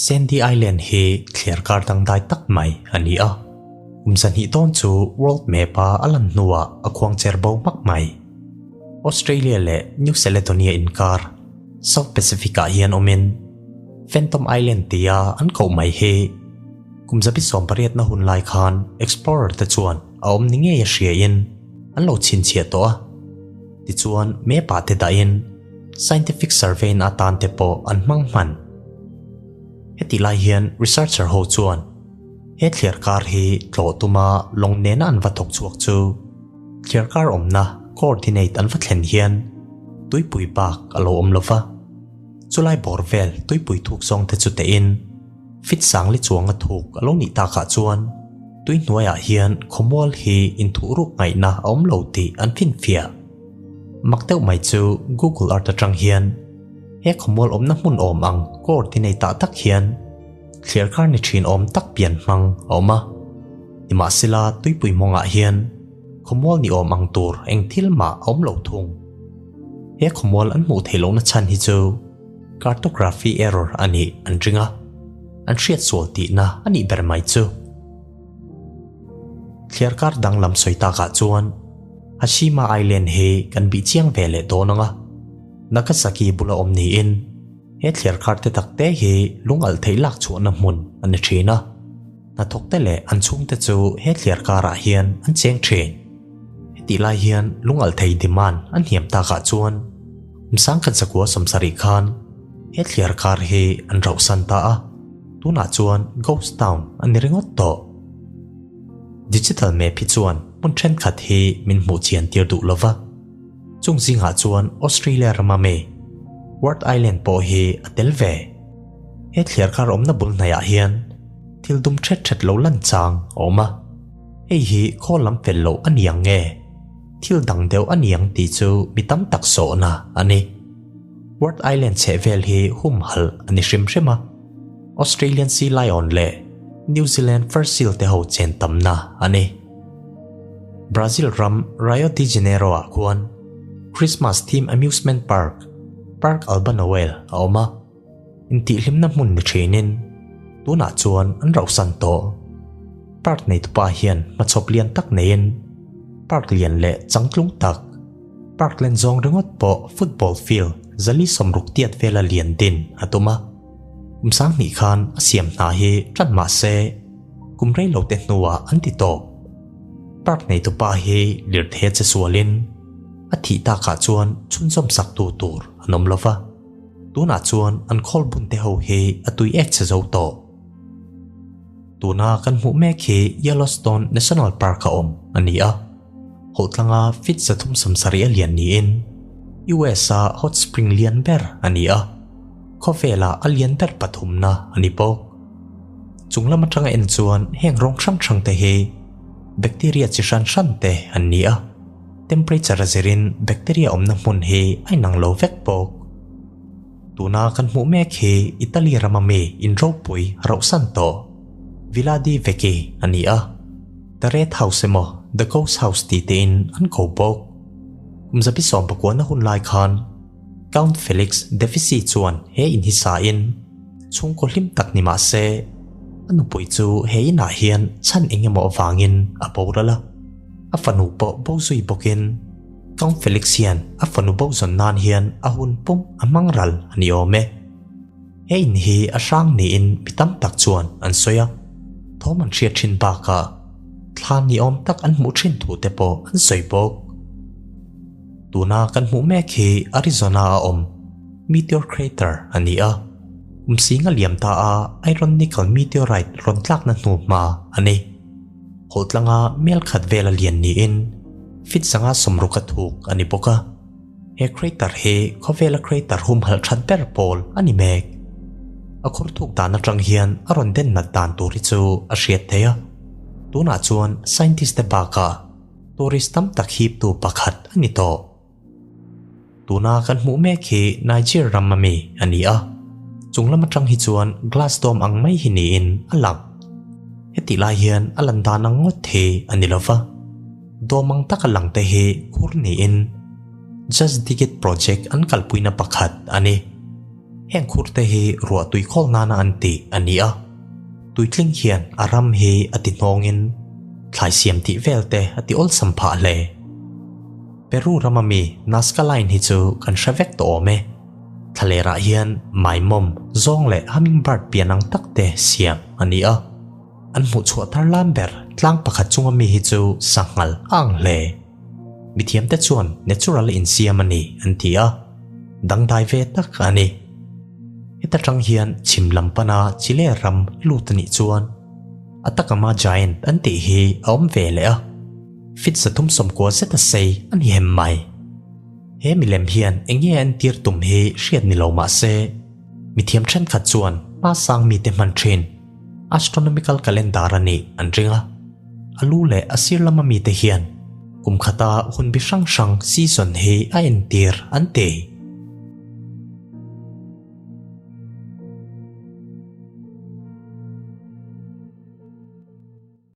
Sandy Island hi thliar kar dangdai tak mai a ni a. Kum 2 dawn chu World Map-a a lan hnuah a khuangcher bo hmak mai. Australia leh New Caledonia inkar South Pacific-ah hian awmin Phantom Island tia an koh mai hi kum 18 na hun lai khan explorer te chuan a awm ni ngei a hriain an lo chhinchhiah tawh a. Tichuan map-ah te dahin scientific survey na atan te pawh an hmang hman. Heti lai hian researcher ho chuan he thliar kar hi tlawh tuma lawng nena an va thawk chhuak chu thliar kar awmna coordinate an va thlen hian tuipui bak a lo awm lova. Chulai bawr vel tuipui thuk zawng te chu tein fit sangli chuanga thuk a lo nih takah chuan tui hnuaiah hian khawmual hi inthuh ruk ngaihna a awm lo tih an finfiah. Mak deuh mai chu Google Earth atang hian he khawmual awmna hmun awm ang coordinate ah tak hian thliar kar ni thin awm tak pian hmang a awm a. Nimahsela tuipui mawngah hian khawmual ni awm ang tur eng thil mah a awm lo thung. He khawmual an hmuh theih lohna chhan hi chu cartography error a nih an ring a, an hriat sual tihna a nih ber mai chu. Thliar kar danglam sawi takah chuan Hashima Island hi kan bih chiang ve leh dawn ang a, Nagasaki bula awm niin he thliar kar te tak te hi lung alh theih lak chhuahna hmun a ni thin a, hnathawk te leh an chhungte chu he thliar karah hian an cheng thin. Hetih lai hian lung alh thei demand an hniam takah chuan 1970 khan he thliar kar hi an rauhsan ta a, tunah chuan ghost town a ni ringawt tawh. Digital map hi chuan hmun thenkhat hi min hmuh chian tir duh lova, chung zingah chuan Australia rama mi Ward Island pawh hi a tel ve. He thliar kar awmna bul hnaiah hian thil dum thet thet lo lan chang a awm a, hei hi khawl lam fel loh a ni ang nge? Thil dang deuh a ni ang tih chu mi tam tak sawhna a ni. Ward Island chhehvel hi humhalh a ni hrim hrim a. Australian Sea Lion leh New Zealand Fur Seal te ho chen tamna a ni. Brazil ram Rio de Janeiro ah khuan Christmas theme amusement park, Park Alba Noel a awm a, intihhlimna hmun ni thinin tunah chuan an rauhsan tawh. Park neitupa hian hmachhawp lian tak neiin park lian leh changtlung tak, park len zawng ringawt pawh football field 160 tiat vela lian din a tum a. Kum 2000 khan a siam hna hi tan mah se kum rei lo te hnuah an ti tawp. Park neitupa hi lirthei a che sualin a thih takah chuan chhunzawm sak tu tur an awm lova. Tunah chuan an khawl bun te ho hi a tui ek che zo tawh. Tuna kan hmuh mek hi Yellowstone National Park a awm a ni a. Hawlhtlanga feet 370 a lian niin US a hot spring lian ber a ni a, khawvela a lian ber pathumna a ni bawk. Chung lam atanga en chuan heng rawng hrang hrang te hi bacteria chi hran hran te an ni a, temperature a zirin bacteria awmna hmun hi a inang lo vek bawk. Tuna kan hmuh mek hi Italy rama mi in ropui rauhsan tawh Villa di Vecchi a ni a, The Red House emaw The Ghost House tih tein an ko bawk. Kum 19 na hun lai khan Count Felix de Visi chuan he in hi sain chhungkaw hlim tak ni mah se a nupui chu he inah hian chhan eng emaw avangin a boral a, a fanu pawh bo zui bawkin Count Felix hian a fanu bo zawn nan hian a hun pum a hmang ral a ni awm e. He in hi a hrang niin mi tam tak chuan an sawi a, thawm an hriat thin bakah thla ni awm tak an hmuh thin thu te pawh an sawi bawk. Tuna kan hmuh mek hi Arizona a awm meteor crater a ni a, kum singa liam ta a iron nickel meteorite rawn tlakna hnu hma a ni. Hawlhtlanga mel khat vela lian niin feet 160 a thuk a ni bawk a. He crater hi khawvela crater humhalh that ber pawl a ni mek. A khur thuk dan atang hian a rawn den nat dan tur hi chu a hriat theih a. Tunah chuan scientist te bakah tourist tam tak hiptu pakhat a ni tawh. Tuna kan hmuh mek hi Niger ram ami a ni a, chung lam atang hi chuan glass dome ang mai hi niin a lang. Hetih lai hian a lan dan ang ngawt hi a ni lova. Dawm ang taka lang te hi khur niin Just Dig It project an kalpuina pakhat a ni. Heng khur te hi ruah tui khawl nana an tih a ni a, tuitling hian a ram hi a ti hnawngin thlai siam tih vel te a ti awlsam phah hle. Peru rama mi Nazca Line hi chu kan hre vek tawh awm e. Thlalerah hian maimawm, zawng leh hummingbird pian ang tak te siam a ni a. An hmuhchhuah thar lam ber tlang pakhat chunga mi hi chu sanghal a ang hle. Mithiamte chuan natural insiam a ni an ti a, dangdai ve tak a ni. Heta tang hian chhim lam pana Chile ram lut a nih chuan Atacama Giant an tih hi a awm ve leh a, fit 390 zeta sei a ni hem mai. He milem hian eng nge a entir tum hi hriat ni lo mah se, mithiam thenkhat chuan hma sang mite hman thin astronomical calendar a nih an ring a. A lu leh a sir lama mite hian kum khata hun bi hrang hrang season hi a entir an ti.